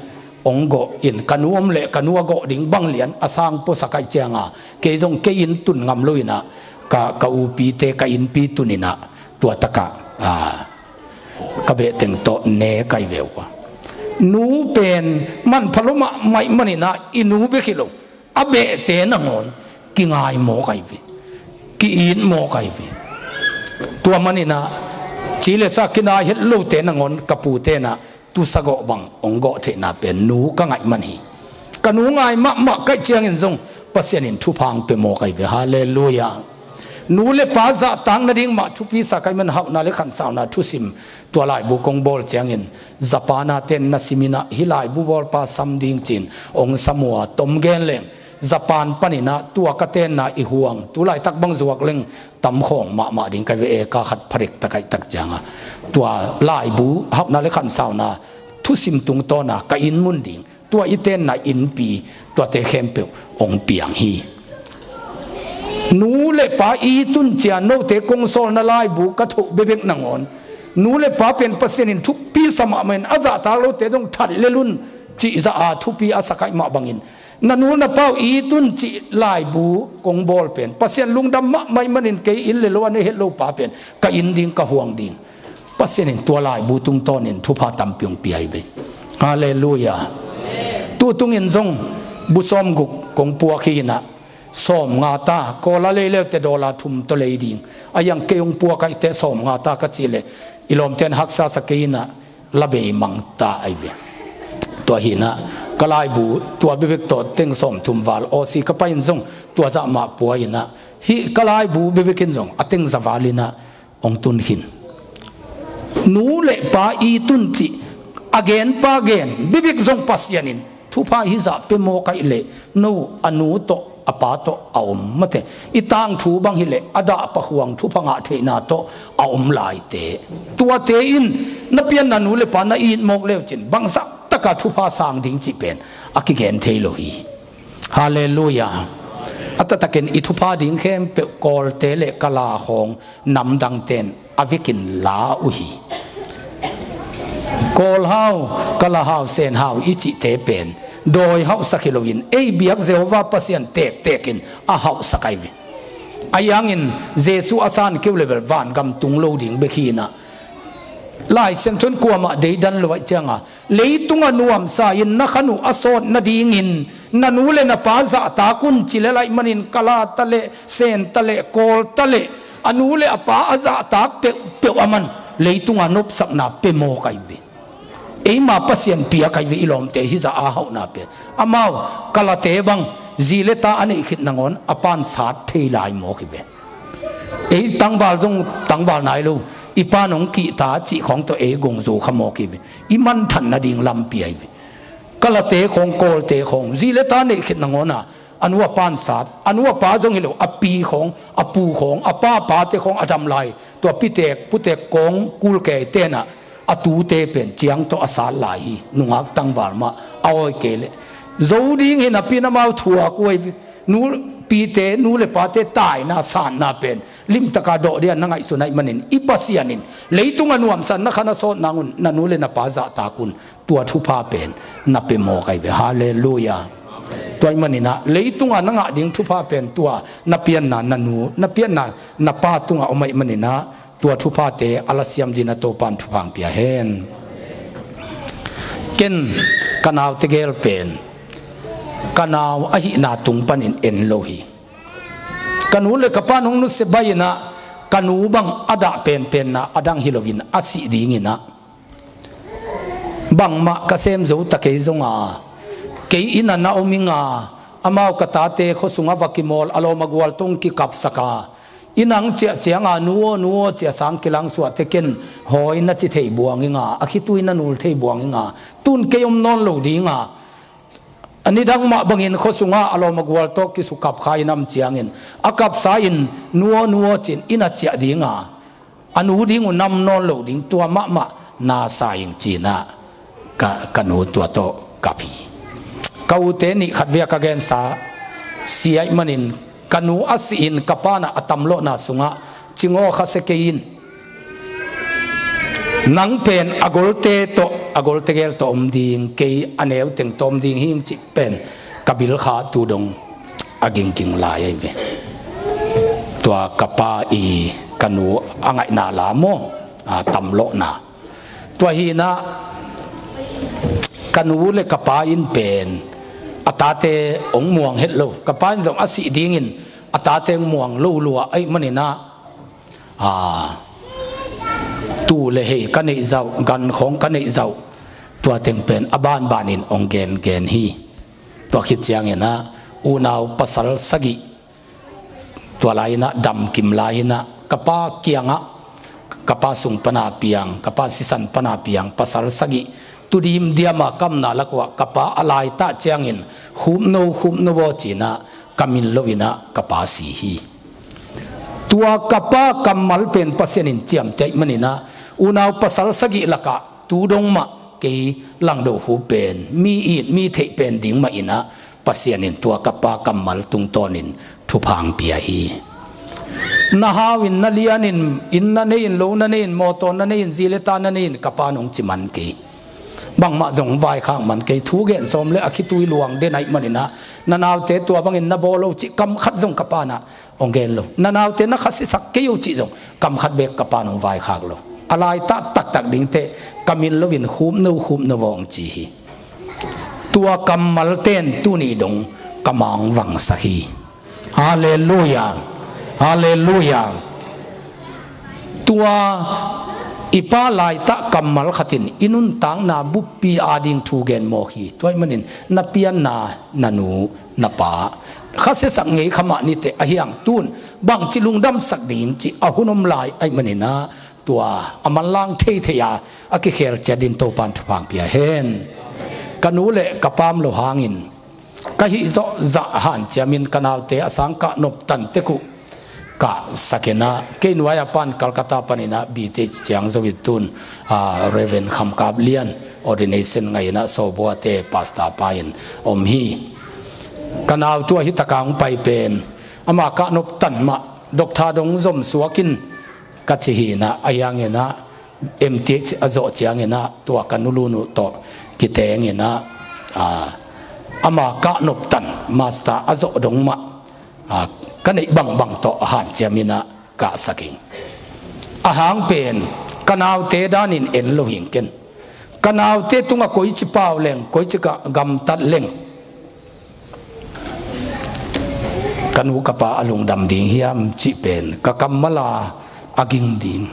hong gawh in ka nu om leh ka nu a gawh ding bang lian a sang puasak ahi cianga kei zong kei inn tun ngam lo innah ka, ka upite ka innpi tun innah tua takah ka behteng tawh ne kai ve uh a. Nu pen manpha lo mahmah maninah i nu bek hi lo a behte nangawn kingai mawk ahi ve, ki-it mawk ahi ve. Tua maninah ci le sa kinai het lote nangawn ka putenah tu sagawh bang hong gawh theihna pen nu ka ngaih man hi. Ka nu ngai mahmah kaih ciangin zong Pasian in thupha hong pia mawk ahi ve. Halleluia. Nu le pa zahtak nading mah thupi sa kaih man hauhna le khansauna thusim tua laibu kong bawl ciangin Japan a ten na siminah hih laibu bawlpa sam ding cin hong sam uh a tom gen leng Japan paninah tua ka tenna i huang tu laitak bang zuak leng tamkhawng mahmah ding ka ve e ka khat pharik takaih tak cianga tua laibu hauhna le khansauna thusim tungtawna ka inn mun ding tua i tenna innpi tuate khempeuh hong piang hi. Nu le pa i tun cia note kong sawlna laibu ka thoh bebek nangawn nu le pa pen Pasian in thupi sa mahmah in a zahtak lote zong that le lun cihzah a thupi a sa kaih mah bangin na nu na pa uh i tun cih laibu kong bawl pen Pasian lungdam mahmah ih manin kei inn le lo a nei het lo pa pen ka inn ding ka huang ding Pasian in tua laibu tungtawnin thupha tampi hong pia hi ve. Halleluia. Tutungin zong bu sawm guk kong puak hi inah sawm nga ta, Kawl a leileute dollar thum tawh lei ding a hiang kei hong puak ahih teh sawm nga ta ka cih leh i lawmte'n haksa sa kei inah la bei mang ta ahi ve. Tua hi inah ka laibu tua bebek tawh teng sawm thum val Aussie ka pai in zong tua zah mah pua inah hih ka laibu bebek in zong a teng za val inah hong tun khin. Nu le pa i tun cih a gen pa gen bibik zong Pasian in thupha hih zah pia mawk ahih leh no a nu tawh a pa tawh a om mate i tangthu bang hileh a dah pakhuang thupha ngah theihna tawh a om laite tuate in na pianna nu le pa na it mawk leu cin bangzah taka thupha sang ding cih pen a kigen thei lo hi. Halleluia. A taktakin i thupha ding khempeuh Kawlte le Kala khawng namdangte'n a vekin la uh hi. Kawl hau, Kala hau, Sen hau i cihte pen dawi hauhsak hi loin ei biak Jehovah Pasian tektekin a hauhsak ahi ve. Ahi hangin Jesu a san keu le bel vangam tung lo ding bek hi inah, Lai Siangtho in kuamah deidan lo ahih cianga, leitung a nuamsa in na khan uh a sawt nadingin na nu le na pa zahtak un ci le laih manin, kala ta leh, sen ta leh, kawl ta leh, a nu le a pa a zahtak peuhpeuh a man leitunga nopsakna pia mawk ahi ve. Eima Pasian piak ahi ve, i lawmte hizah a hauhna pen. Amau kalate bang zi le ta a neih khit nangawn a pan sat thei lai mawk hi ve. Ei tangval zong tangval nai lo, i pan hong kihta cih khawng tawh ei gongzo kha mawk hi ve. I manthan nading lampi ahi ve. Kalate khawng, kawlte khawng, zi le ta neih khit nangawn a, a nu a pan sat, a nu a pa zong hi lo, a pi khawng, a pu khawng, a pa pate khawng a dam lai, tua pitek putek kawng kulkei tenah a tute pen ciang tawh a sat lai hi. Nungak tangval mah a awi kei leh zo ding hi napi-in amau thuak uh ahi ve. Nu, pite, nu le pate taina, sanna pen limtaka dawh dia na ngaihsun ahih manin, i Pasian in leitung a nuamsa na khan a sawt nang un na nu le na pa zahtak un, tua thupha pen na pia mawk ahi ve. Halleluiah. Tua ahih maninah leitunga na ngah ding thupha pen tua na pianna na nu, na pianna na pa tungah om ahih maninah, tua thuphate a lasiam dingin a Topan thupha hong pia hen. Ken ka nau tegel pen ka nau ahihna tung panin en lo hi. Ka nu le ka pa nong nusia baih inah, ka nu bang a dah penpenna a dang hi loin a sih dinginah, bangmah ka sem zo ta kei zonga, kei inn ah na om inga, amau ka tate khua sungah va kimawl, a lawm a gual tawh kikapsak a, inn ah hong ciah cianga, nu aw, nu aw, ci a sang kilang suahte ken hawi na ci thei buang inga, a khitui na nul thei buang inga, tun kei om nawn lo dinga, a nidang mah bangin khua sungah a lawm a gual tawh kisukap kha in a om ciangin, a kapsa in, nu aw, nu aw, ci-in inn ah ciah dinga, a nu ding uh na om nawn lo ding, tua mahmah na sa ing, ci-inah ka, ka nu tua tawh kap hi. Ka ute nih khatvei a ka gensa, si ahih manin ka nu a sihin ka pa inah a tamlawhna sungah, ci ngaw kha se kei in, nang pen a golte tawh, a gol tegel tawh om ding, kei a neu teng tawh om ding hi ing, cih pen ka bil kha, tu dong a gingking lai ahi ve. Tua ka pa i, ka nu a ngaihna la maw, a tamlawhna. Tua hinah ka nu le ka pa in pen a tate hong muang het lo. Ka pa in zong a sih dingin a tate hong muang lo lua ahih maninah, a, tuu le hei ka neih zauh, gan khawng ka neih zauh, tua teng pen a banbanin hong gengen hi. Tua khit cianginah unau pasal sagih, tua lai-inah damkim lai-inah ka pa kiangah, ka pa sung pana piang, ka pa sisan pana piang pasal sagih, tu dimdiama ka omna lak uah ka pa a laitah ciangin, khupno, khupno aw, ci-inah ka min loinah ka pa si hi. Tua ka pa kammal pen Pasian in ciamteh ahih maninah, unau pasal sagih lakah tu dong mah kei langdo khup pen, mi it mi theih pen ding mah inah, Pasian in tua ka pa kammal tungtawnin thupha hong pia hi. Na hau in, na lian in, inn na nei in, lo na nei in, mawtaw na nei in, zi le ta na nei in, ka pa in hong ci man kei. Bangmah zong vaikhak man kei, thu gen sawm le a khitui luang den ahih maninah, na naute tua bangin na bawl lo cih kam khat zong ka pa inah hong gen lo. Na naute na khasiasak kei uh cih zong kam khat beek ka pa in hong vaikhak lo. A laitah taktak dingteh ka min loin khupno, khupno aw hong ci hi. Tua kammalte in tuni dong ka ma hong vangsak hi. Halleluiah. Halleluiah. Tua i pa laitah kammal khat in i nuntakna buppi ading thu gen mawk hi. Tua ahih manin na pianna na nu, na pa khasiasak ngei kha mah niteh, ahi hang tun bangci lungdamsak ding cih a hun om lai ahih maninah, tua a manlang theithei a, a kikhel ciat dingin Topan thupha hong pia hen. Ka nu le ka pa om lo hangin ka hih zawh zah hanciamin ka naute a sang kah noptan tek uh kahsak inah, kei nuai-a pan Calcutta paninah B.Th ciang zo in tun, a, Reverend Kham Kap Lian ordination ngah inah, Sawbuate pastor pa in om hi. Ka nau tua hi taka hong pai pen ama kah noptan mah, doctor dong zom suak in ka ci hi inah, ahi hanginah M.Th a zawh cianginah tua ka nulun uh tawh kiteng inah, a, ama kah noptan master a zawh dong mah, a, ka neih bangbang tawh a hanciam in ah kahsak ing. A hang pen ka naute danin en lo hing ken. Ka naute tungah koici pau leng, koici ka gamtat leng, ka nu ka pa a lungdam ding hiam cih pen ka kammal a a ging ding.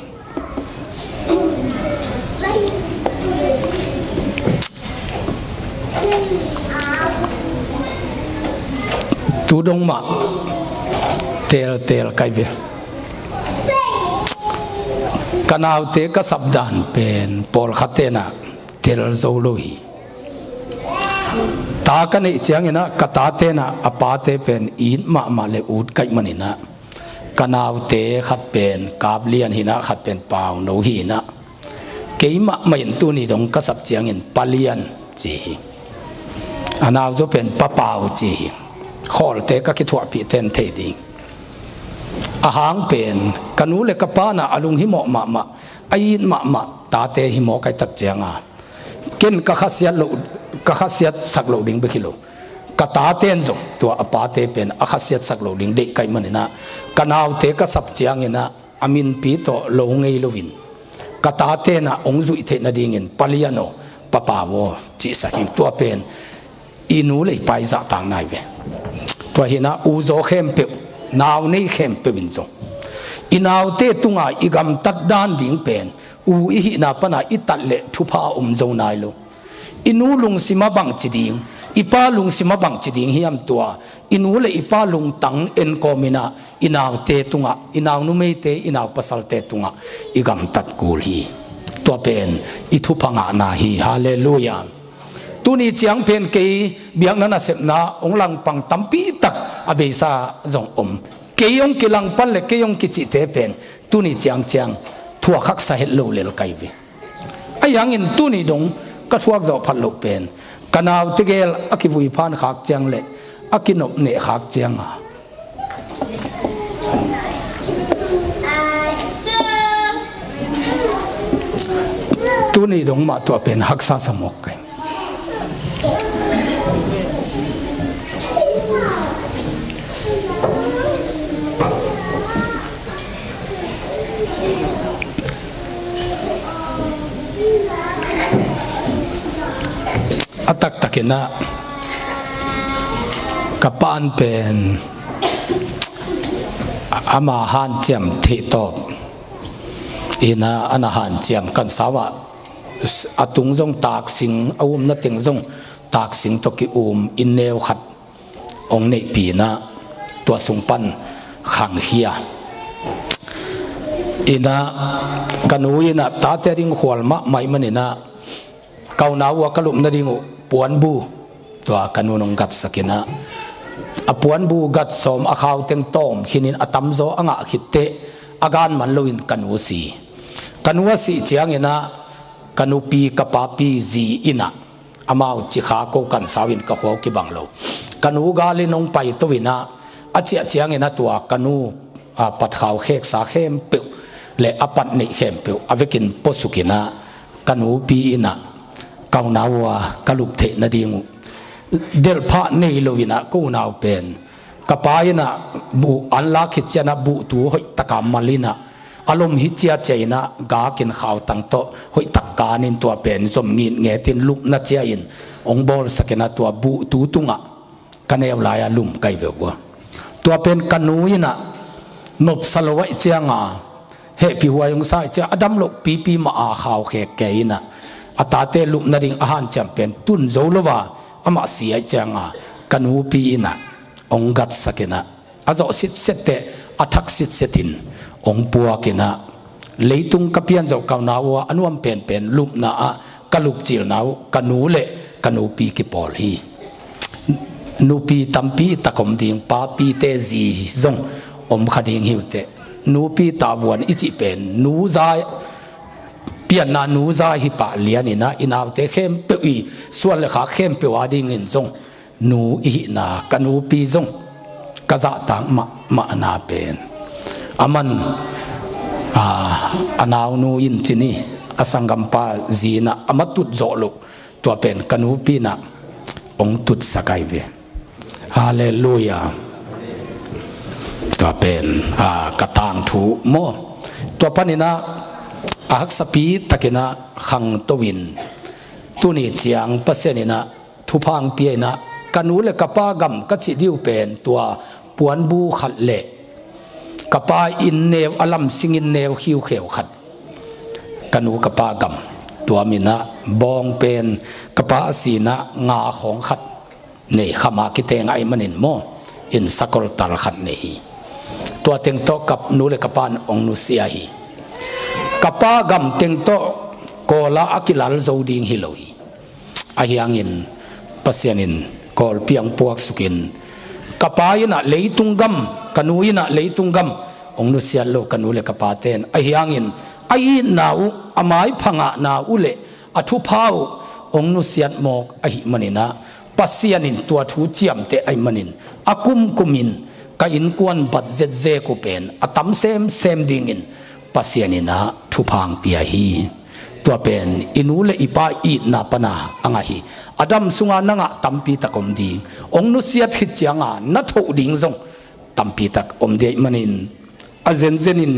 Tu dong mah teltel kai ve. Ka naute ka sapdan pen pawlkhat tenah tel zo lo hi. Ta ka neih ciangin ah ka ta tenah a pate pen it mahmah le ut kaih manin ah ka naute khat pen Kap Lian hi in ah khat pen Pau No hi in ah, keimah mah in tuni dong ka sap ciangin Pa Lian ci hi. A nau zaw pen Pa Pau ci hi. Khawlte ka kithuahpih ten thei ding. A hang pen ka nu le ka pa in ah a lunghimawh mahmah, a it mahmah tate hi mawk ahih tak cianga ken ka khasiat loh, ka khasiatsak loh ding bek hi lo, ka taten zong tua a pate pen a khasiatsak loh ding deih kaih manin ah ka naute ka sap ciangin ah a minpi tawh lo ngei loin ka taten ah hong zuih theih nadingin Pa Lian aw, Pa Pau aw cihsak hi. Tua pen i nu le i pa i zahtak nai ve. Tua hi in ah u zaw khempeuh, nau nei khempeuh in zong i naute tunga i gamtat dan ding pen u i hihna pana i tat le thupha a om zo nai lo. I nu lungsimah bangci ding, i pa lungsimah bangci ding hiam tua i nu le i pa lungtang en kawmin ah i naute tungah, i nau numeite, i nau pasalte tungah i gamtat kul hi. Tua pen i thupha ngahna hi. Halleluiah. Tuni ciang pen kei biakna nasepna hong langpang tampi tak a beisa zong om. Kei hong kilangpan le kei hong kicihte pen tuni ciangciang thuak haksa het lo lel kai ve. Ahi hangin tuni dong ka thuak zawh phat loh pen ka naute gel a kivui phan khak ciang le a kinop neh khak cianga tuni dong mah tua pen haksa sa mawk kai. A taktakin ah ka pa'n pen ama hanciam theih tawp in ah, ana hanciam kan sau ah, a tung zong taksing, a umna teng zong taksing tawh ki-um inn neu khat hong neihpih in ah tua sung pan khangkhia in ah ka nu in ah tate a ding khual mahmah ahih manin ah ka unau uh a ka lupna ding uh puanbu tua ka nu'n hong gatsak in ah a puanbu gat sawm a khau teng tawm khin in a tamzaw a ngah khit teh a gan man loin ka nu si. Ka nu a sih ciangin ah ka nupi ka papi zi in ah amau cikha ko kan sau in ka khua uh kibang lo. Ka nu gal in hong paito in ah a ciah ciangin ah tua ka nu a patkhau kheksa khempeuh le a pat neih khempeuh a vekin puasuk in ah ka nupi in ah ka unau uh a ka lup theih nading uh delhphah nei lo in ah ka unau pen ka pa in ah buh an lak khit ciang ah buhtu hoih taka mal in ah a lom hi ciacia in ah gak in khautang tawh hoih tak kan in tua pen zom ngitnget in lupna cia in hong bawlsak in ah tua buhtu tungah ka neu lai-a lum kai ve uh a. Tua pen ka nu in ah nopsa lo ahih cianga hehpihhuai hong sa ahih ciang a dam loh pipi mah a khau khek kei in ah a tate lupna ding a hanciam pen tun zo lo a amah si ahih cianga ka nupi in ah hong gatsak in ah a zawh sitset teh a thak sitset in hong puak in ah leitung ka pian zawh ka unau uh a a nuam penpen lupna ah ka lupcilna uh ka nu le ka nupi kipawl hi. Nupi tampi tak om ding, papite zi zong om kha ding hi uh teh. Nupi tavuan i cih pen nu za, pianna nu za hi pah lian in ah i naute khempeuh i suan le khak khempeuh a dingin zong nu i hihna ka nupi zong ka zahtak mahmahna pen a man, a, a naunu in cin hi a sanggampa zi in ah a matut zawh loh tua pen ka nupi in ah hong tutsak ai ve. Halleluiah. Tua pen, a, ka tangthu maw. Tua paninah a haksapi takinah khangto in tuni ciang Pasian inah thupha hong pia inah ka nu le ka pa gam ka cih ding uh pen tua puanbu khat le ka pa inn neu a lamsing inn neu khiukheu khat, ka nu ka pa gam, tua minah bawng pen ka pa a sinah nga khawng khat nei, khama kiteng ahih manin maw, inn sakol tal khat nei hi. Tua teng tawh ka nu le ka pa in hong nusia hi. Ka pa gam teng tawh Kawlah a kilal zo ding hi lo hi. Ahi hangin Pasian in Kawlpi hong puaksukin ka pa inah leitung gam, ka nu inah leitung gam hong nusiat lo ka nu le ka pate in. Ahi hangin a itna uh, a maipha ngahna uh le a thupha uh hong nusiat mawk ahih maninah Pasian in tua thu ciamteh ahih manin a kumkumin ka innkuan budget zek uh pen a tam semsem dingin Pasian inah thupha hong pia hi. Tua pen i nu le i pa itna pana a ngah hi. A dam sunga na ngah tampi tak om ding, hong nusiat khit cianga na thoh ding zong tampi tak om ding ahih manin a zenzenin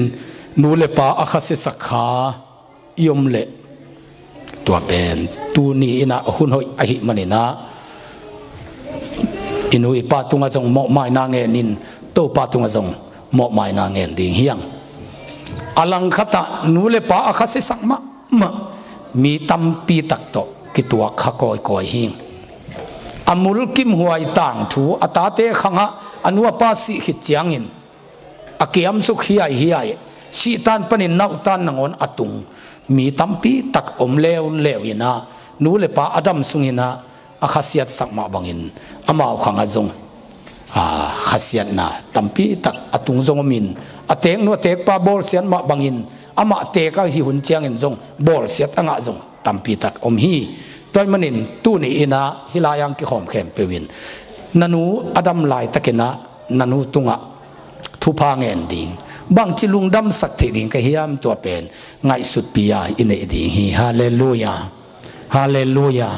nu le pa a khasiasak kha i om leh tua pen tuni inah hun hoih ahih maninah i nu i pa tungah zong mawhmaina ngenin Topa tungah zong mawhmaina ngen ding hi hang. A langkhatah nu le pa a khasiasak mahmah mi tampi tak tawh kituak kha kawikawi hi. A mulkimhuai tangthu a tate khangah a nu a pa sih khit ciangin a kiamsuk hiaihiai, sihtan panin nauhtan nangawn a tung mi tampi tak om leuleu inah nu le pa a dam sunginah a khasiatsak mah bangin amau khangah zong, a, khasiatna tampi tak a tung zong omin a teknu a tekpa bawlsiat mah bangin amah teka hi hun ciangin zong bawlsiat a ngah zong tampi tak om hi. Tua ahih manin tuni inah hih lai-ah hong kikhawm khempeuh in na nu a dam laitakinah na nu tungah thupha ngen ding, bangci lungdamsak theih ding ka hiam, tua pen ngaihsutpi-a i neih ding hi. Halleluia. Halleluia.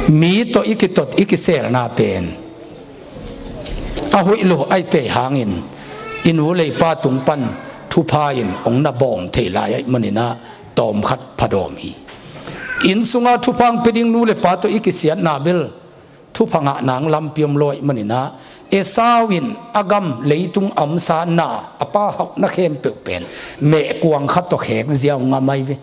Mi tawh i kitot i kiselna pen a hoih lo ahih teh hangin i nu le i pa tung pan thupha in hong na bawm thei lai ahih maninah tawmkhat phadawm hi. Inn sunga thupha hong pia ding nu le pa tawh i kisiatna bel thupha ngah nang lampi om lo ahih maninah Esau in a gam leitung a omsa na a pa hauhna khempeuh pen mehkuang khat tawh khek ziau ngam ahi ve.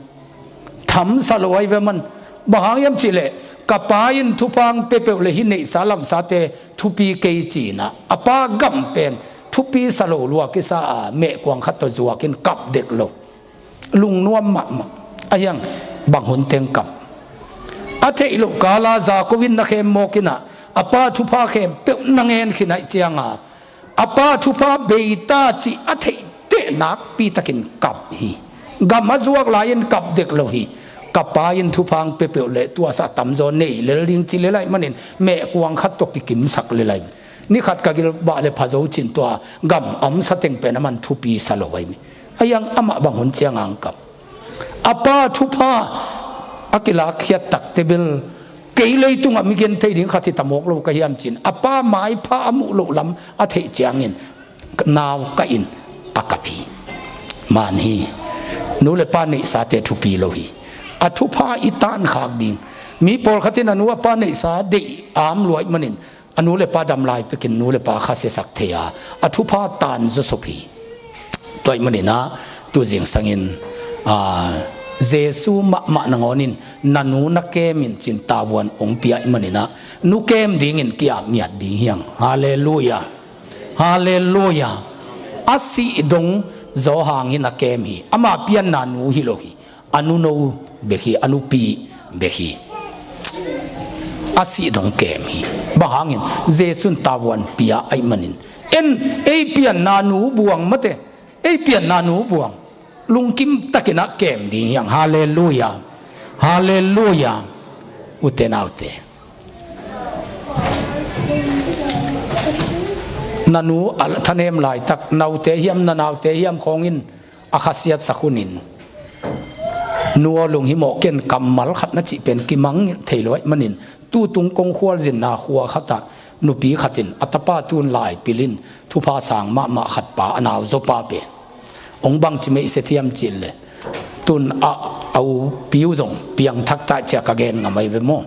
Thamsa lo ahi ve man. Bang hang hiam cihleh ka pa in thupha hong pia peuh le hih neihsa lamsate thupi kei cinah a pa gam pen thupisa lo lua kisa a mehkuang khat tawh zuakin kap dek lo. Lungnuam mahmah. Ahi hang bang hun teng kap? A theih loh kala Jakob in na khem mawk inah a pa thupha khempeuh na ngen khin ahih cianga a pa thupha beita cih a theih teh nakpi takin kap hi. Gam a zuak lai-in kap dek lo hi. Ka pa in thupha hong pia peuh le tuasa tamzaw nei lel ding ci lel ahih manin mehkuang khat tawh kikimsak lel ahi. Ni khat ka gilbah le phazo cin tua gam a omsa teng pen aman thupisa lo ahi. Ahi hang amah bang hun cianga hong kap? A pa thupha a kilakkhiat takte bel kei leitungah mi gen thei ding khat hi ta mawk lo ka hiam cin a pa maipha a muh loh lam a theih ciangin nau kah in a kap hi. Man hi. Nu le pa neihsate thupi lo hi. A thupha i tankhak ding. Mi pawlkhat in a nu a pa neihsa deih a om lua ahih manin a nu le pa dam lai pekin nu le pa khasiasak thei a, a thupha tan zawsop hi. Tua ahih maninah tu zingsangin, a, Jesu mahmah nangawn in na nu na kem in cin tavuan hong pia ahih maninah nu kem dingin ki-ap ngiat ding hi hang. Halleluia. Halleluia. A sih dong zaw hangin a kem hi. Ama pianna nu hi lo hi. A nuno bek hi, a nupi bek hi. A sih dong kem hi. Bang hangin Jesu in tavuan pia ahih manin. En, ei pianna nu buang mate. Ei pianna nu buang. Lungkim takinah kem ding hi hang. Halleluia. Halleluia. Ute naute, na nu a thanem laitak naute hiam na naute hiam khawngin a khasiatsak hunin nu aw lunghimawh ken kammal khat na cih pen kimang thei lo ahih manin tutung kong khualzinna khua khatah Nupi khat in a tapa tun lai pil in thupha sang mahmah khat pa a nau zaw pa pen hong bangci meihset hiam cih leh tun a, a upi uh zong piangthak ta ci-a ka gen ngam ahi ve maw.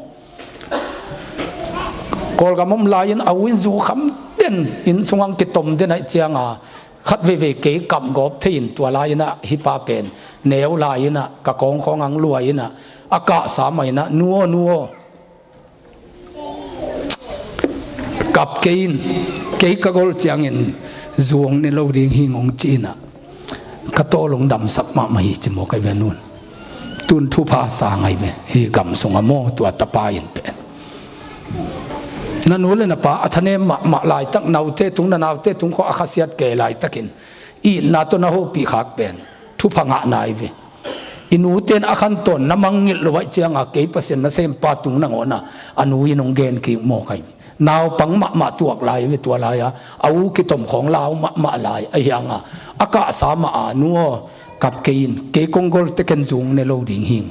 Kawlgam om lai-in a u in zu kham den, inn sungah kitom den ahih ciangin khat veivei kei kamgawp thei-in tua lai-in ah hih pa pen neu lai-in ah ka kawng khawng ang luai-in ah a kahsa mah in ah, "Nu aw, nu aw, kap kei in, kei ka gol ciangin zu hong ne lo ding hing," hong ci-in ah ka tawl hong damsak mahmah hi ci mawk ahi ve, a nu in. Tun thupha sang ahi ve hih gam sungah maw, tua tapa in pen. Na nu le na pa a thanem mahmah laitak, naute tung, na naute tung khawng a khasiat kei laitakin itna tawh na hopih khak pen thupha ngahna ahi ve. I nute in a khantawn na mangngilh lo ahih ciangin kei Pasian nasempa tung nangawn ah a nu in hong gen kik mawk ahi ve. Naupang mahmah tuak lai ve tua lai-a, a u kitom khawng lau mahmah lai ahi hangin a kahsa mah a, "Nu aw, kap kei in, kei kong gol teh ken zu hong ne lo ding hing,"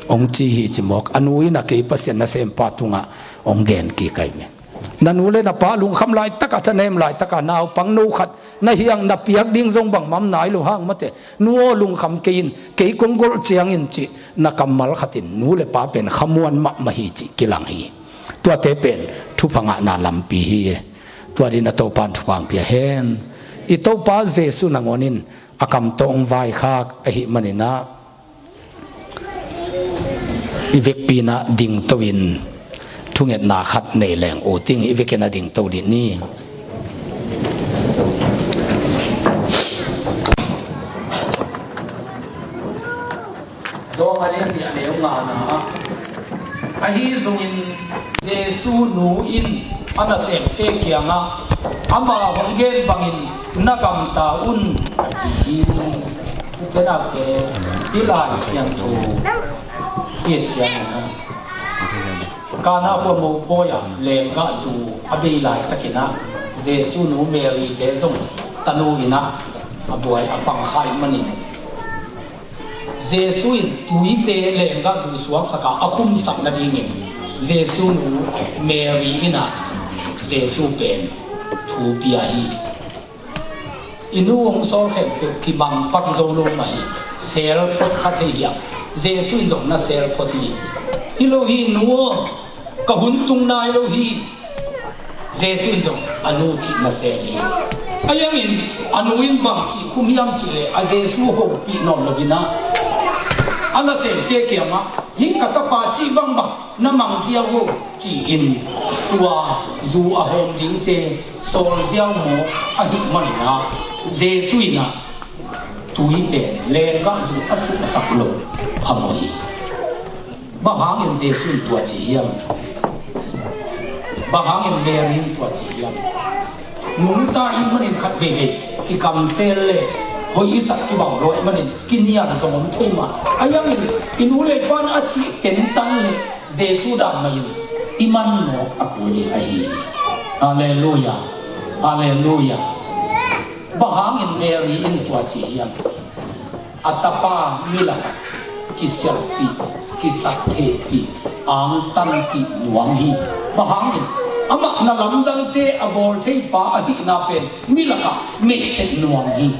hong ci hi ci mawk. A nu in ah kei Pasian nasempa tungah hong gen kik ahi ve. Na nu le na pa lungkham laitak, a thanem laitak a, naupang no khat na hi hang, na piak ding zong bangmah om nai lo hang mate, "Nu aw, lungkham kei in, kei kong gol ciangin," cih na kammal khat in nu le pa pen khamuan mahmah hi cih kilang hi. Tuate pen thupha ngahna lampi hi. Tua dingin ah Topa in thupha hong pia hen. I Topa Jesuh nangawn in a kam tawh hong vaikhak ahih manin ah, i vekpi-in ah dingto-in thungetna khat nei leng uh ting, i vekin ah dingto dih ni. Johan a lian nih, a neu ngana ah, ahi zongin Jesuh nu in a nasemte kiangah, "Ama hong gen bangin na gamta un," a ci hi. Ute naute, hih Lai Siangtho i et ciangin ah, Kana khua mopawi ah lenggahzu a bei laitakin ah Jesuh nu Mary-te zong tanu in ah a buai a pang kha ahih manin, Jesuh in tuite lenggahzu suaksak a, a khumsak nadingin Jesuh nu Mary in ah Jesuh pen thu pia hi. I nu hong sawl khempeuh kimangpak zo lo mah hi. Sel phot kha thei hiam? Jesuh in zong na sel phot hi. "Hi lo hi nu aw, ka hun tung nai lo hi." Jesuh in zong a nu cih na sel hi. Ahi hangin a nu in bang cih khum hiam cih leh a Jesuh hopih nawn lo-in ah, a nasemte kiangah, "Hih ka tapa cih bangbang na mang ziau o," ci-in tua zu a hawm dingte sawl ziau mawk ahih manin ah Jesuh in ah tui pen lenggahzu a suaksak lo phamawh hi. Bang hangin Jesuh in tua ci hiam? Bang hangin Mary in tua ci hiam? Nungta ahih manin khat veivei kikamsel le hoih i sak kibang lo ahih manin kinial zong om thei mah. Ahi hangin i nu le i pa in a cih tentang le Jesuh dan mah in i man mawk a kul ding ahi hi. Halleluiah. Halleluiah. Bang hangin Mary in tua ci hiam? A tapa mi lakah kisialhpih, kisaktheihpih, angtanpih nuam hi. Bang hangin? Amah na lamdangte a bawl thei pa ahihna pen mi lakah meihset nuam hi.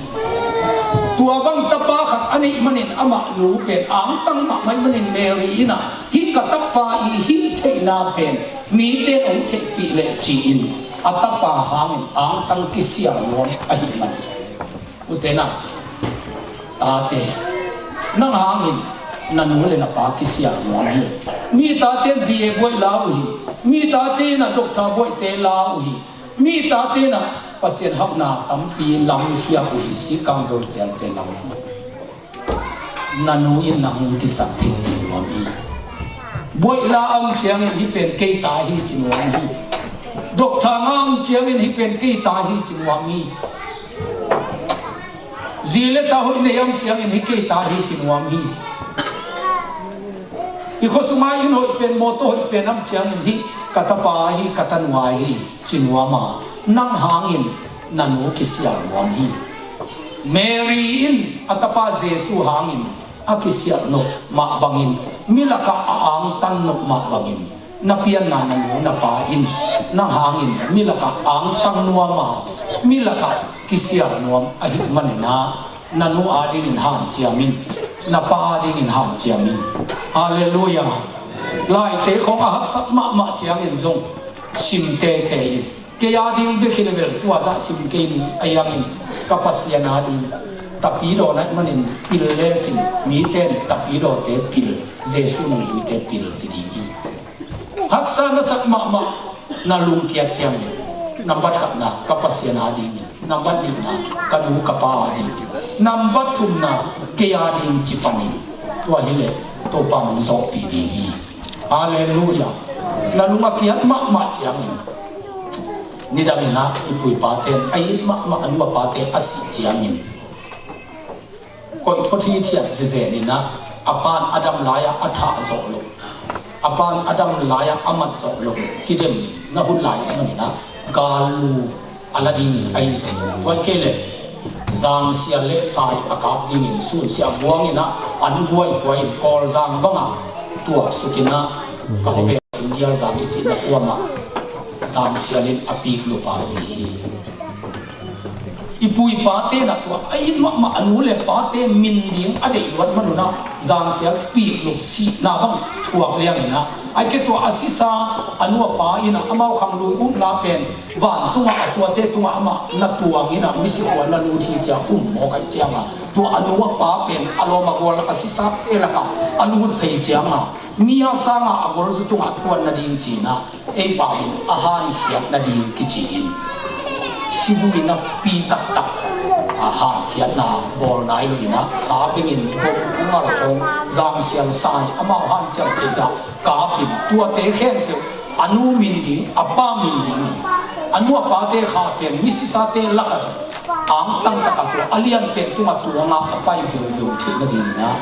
Tua bang tapa khat a neih manin amah nu pen angtang mahmah ahih manin Mary in ah, "Hih ka tapa," i hih theihna pen mite in hong theihpih leh ci-in a tapa hangin angtang kisial nuam ahih man hi. Ute naute, tate, nang hangin na nu le na pa kisial nuam hi. Mi tate in B A buai la uh hi. Mi tate in a doctor buaihte la uh hi. Mi tate in a Pasian hauhna tampi lamkhiak uh hi, sikang dol ciangte lam uh hi. Na nu in nang hong kisaktheihpih nuam hi. Buaih la a om ciangin hih pen kei ta hi ci nuam hi. Doctor nga a om ciangin hih pen kei ta hi ci nuam hi. Zi le ta hoih nei a om ciangin hih kei ta hi ci nuam hi. I khuasung a inn hoih pen, mawtaw hoih pen a om ciangin hih ka tapa hi, ka tanu hi ci nuam a, nang hangin na nu kisial nuam hi. Mary in a tapa Jesuh hangin a kisialh nop mah bangin, mi lakah a angtan nop mah bangin, Na pianna na nu na pa in nang hangin mi lakah angtang nuam a, mi lakah kisial nuam ahih manin ah, na nu adingin hanciam in, na pa adingin hanciam in. Halleluiah. Laite khawng a haksat mahmah ciangin zong sim teitei in. Kei ading bek hi le bel tua zah sim kei ning, a hiangin ka Pasian ading tapidaw na hih manin pil lecin, mite in tapidawte pil, Jesu nungzuite pil ci ding hi. Haksa na sak mahmah na lungkiat ciangin, nambat khatna ka Pasian adingin, nambat nihna ka nu ka pa adingin, nambat thumna kei ading ci panin. Tua hileh Topa nong zawhpih ding hi. Halleluiah. Na lung a kiat mahmah ciangin, nidangin ah i pu i pate in a it mahmah a nu a pate a sih ciangin, koih phot hithiat zezen in ah, a pan a dam lai-ah a thah zawh loh, a pan a dam lai-ah a mat zawh loh kidem na hun lai ahih manin ah, gallu a la dingin a hi zong, tua hi kei leh zangsial le sai a kap dingin sunsiah buang in ah, an guai puai in Kawlzang bangah tuaksuk in ah, ka khawvel Singgialzang i cihna kuamah zangsial in a pik lupa si hi. I pu i pate in ah tua a it mahmah a nu le pate min ding a deih luat man un ah, zangsial pik lup sihna bang thuak liang in ah, ai ke tua a sisa a nu a pa in ah, amau khang lui upna pen vantungah a tuate tungah amah na tuang in ah, misi khua na lut hi ciang um mawk ahih ciangah, tua a nu a pa pen a lawm a gual a sisate lakah a lut phei ciangah, mi a sangah a golzu tungah tuan nading ci-in ah, ei pau in a hankhiat nading kici in, sibuina pi taktak a hankhiatna bawl nai lo in ah, sa bengin vok ngal khawng, zangsial sai, amau hanciam theih zah kap in, tuate khempeuh a nu min ding, a pa min ding in, a nu a pate kha pen misisate lakah zong angtang takah tua a lian pen tungah tuangah a pai veuveu theih nadingin ah,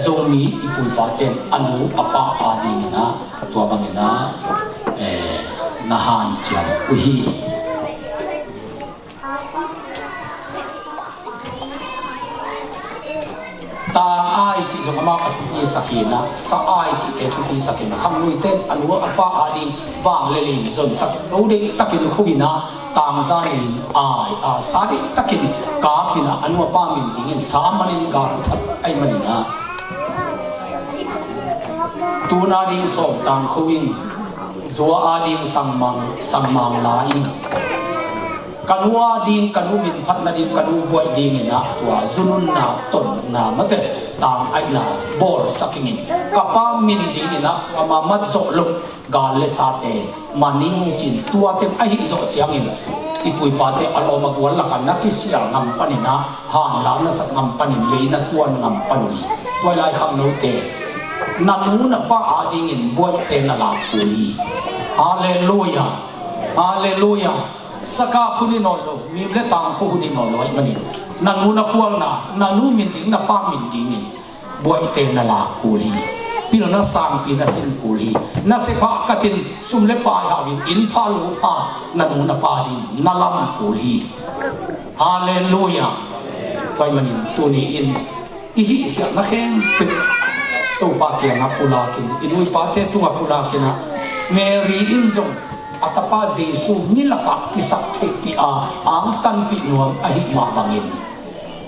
Zomi i pu i pate in a nu a pa adingin ah, tua bangin ah, eh, na hanciam uh hi. Tang ai cih zong amau a thupi sak hi in ah, sa ai cihte thupi sak hi in ah, khangluite in a nu a pa ading vang le lim zonsak lo deih takin khu in ah, tangza nei in ai a sa deih takin kap in ah, a nu a pa min dingin sa manin gal that ahih manin ah, tun ading sawm tang kho in, zua ading sangmang, sangmang la in, ka nu ading, ka nu min phat nading, ka nu buaih dingin ah, tua zununna, tonna, mate, tang aihna bawlsak ing in, ka pa min dingin ah, ama mat zawh loh gal le sate man ing ci-in, tua teng ahi zawh ciangin i pu i pate a lawm a gual lakah na kisial ngam panin ah, hanla na sak ngam panin, lei na tuan ngam pan uh hi. Tua hi lai khangnote, na nu na pa adingin buaihte na lak kul hi. Halleluiah. Halleluiah. Sakap hun hi nawn lo, mim le tangkho hun hi nawn lo ahih manin, na nu na khualna, na nu min ding, na pa min dingin buaihte na lak kul hi. Pilna sangpi na sin kul hi. Na sepha katin, sum le pai hau in, inn pha lo pha, na nu na pa ding na lam kul hi. Halleluiah. Tua ahih manin tuni in i hihkhialhna khempeuh Topa kiangah pulak in, i nu i pate tungah pulak in ah, Mary in zong a tapa Jesu mi lakah kisap theihpih a, angtanpih nuam ahih mah bangin,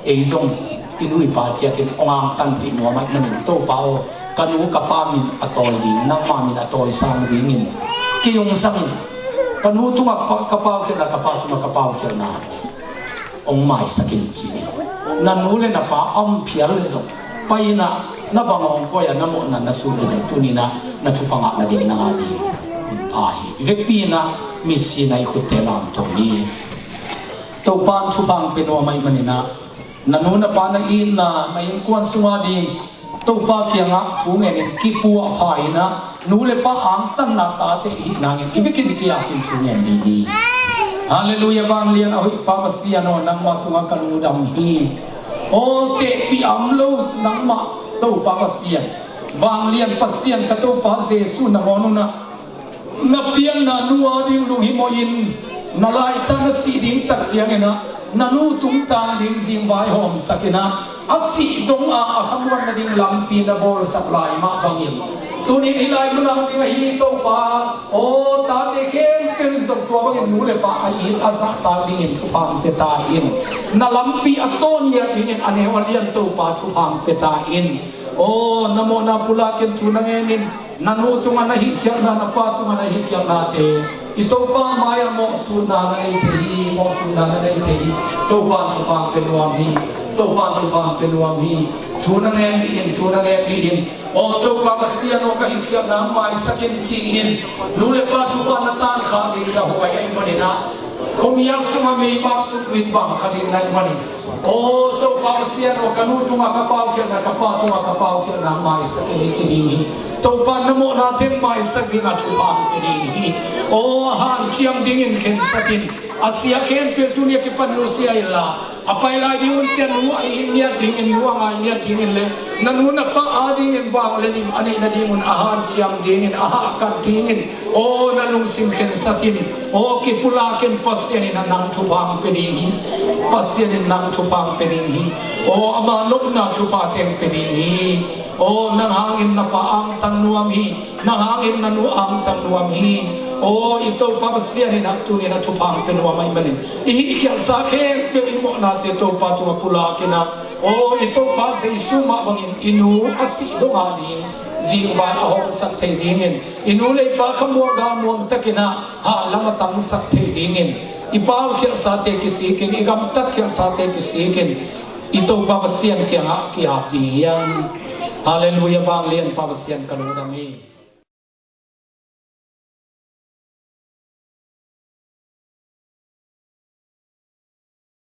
ei zong i nu i pa ciatin hong angtanpih nuam ahih manin, Topa aw, ka nu ka pa min a tawi ding, nangma min a tawisang dingin kei hong zang in, ka nu tungah pa, ka paukhialhna, ka pa tungah ka paukhialhna hong maisak in ci-in, na nu le na pa a om phial le zong pai in ah, na vang hong koih a, na mawhna na sut le zong tuni in ah na thupha ngah nading nang ading hun pha hi. I vekpi in ah mitsi na i khutte lamto ni. Topa'n thupha hong pia nuam ahih manin ah, na nu na pa, na itna, na innkuan sung ading Topa kiangah thu ngenin kipuahpha in ah, nu le pa angtanna tate i hih nangin i vekin kiapin thu ngen ding hi. Halleluiah. Vanglian a hoih Pa Pasian aw, nangmah tungah ka lungdam hi. Aw, tehpih a om lo nangmah Topa Pasian, vanglian Pasian ka Topa Jesu nangawn un ah, na pianna nu ading lunghimawh in, na laitan a sih ding tak ciangin ah, na nu tungtang ding zing vaihawmsak in ah, a sih dong a a khamuan nading lampi na bawlsak lai mah bangin, Tuni in hih lai mun ah ding ahi Topa, aw tate khempeuh in zong tua bangin nu le pa a it a zahtak dingin thupha hong pia ta in. Na lampi a tawn ngiat dingin a neu a lian Topa thupha hong pia ta in. Aw na mawhna pulak in thu na ngen in, na nu tungah na hihkhiatna, na pa tungah na hihkhiatnate i Topa mai-ah mawhsutna na nei thei hi, mawhsutna na nei thei hi. Topa in thupha hong pia nuam hi. Topa in thupha hong pia nuam hi. Thu na ngen dih in, thu na ngen dih in. Aw Topa Pasian aw, ka hihkhiatna maisak in ci-in nu le pa thupha na tankhak ding na huai ahih manin ah, khuamial sungah meivak suk win bang kha ding na hih manin, aw Topa Pasian aw, ka nu tungah ka paukhiatna, ka pa tungah ka paukhiatna maisak in ci ding hi. Topa na mawhnate maisak dingah thupha hong pia ding hi. Aw a hanciam dingin khensat in. A sia khempeuh tuni a kipan nusia inla, a pai lai ding un tia nu a it ngiat dingin, nu a ngai ngiat dingin le na nu na pa adingin vanglian in a neih nading un a hanciam dingin, a hahkat dingin, aw na lungsim khensat in. Aw kipulak in, Pasian in ah nang thupha hong pia ding hi. Pasian in nang thupha hong pia ding hi. Aw ama nopna thupha teng pia ding hi. Aw nang hangin na pa angtang nuam hi. Nang hangin na nu angtang nuam hi. Aw i Topa Pasian in ah tuni in ah thupha hong pia nuam ahih manin, i hihkhiatsa khempeuh i mawhnate Topa tungah pulak in ah, aw i Topa Jesu mah bangin i nu a sih dong ading zingvai a hawmsak thei dingin, i nu le i pa khamuang galmuang takin ah hanlam a tangsak thei dingin, i paukhiatsate kisik in, i gamtatkhiatsate kisik in, i Topa Pasian kiangah ki-ap ding hi hang. Halleluiah, vanglianpa Pasian ka lungdam hi.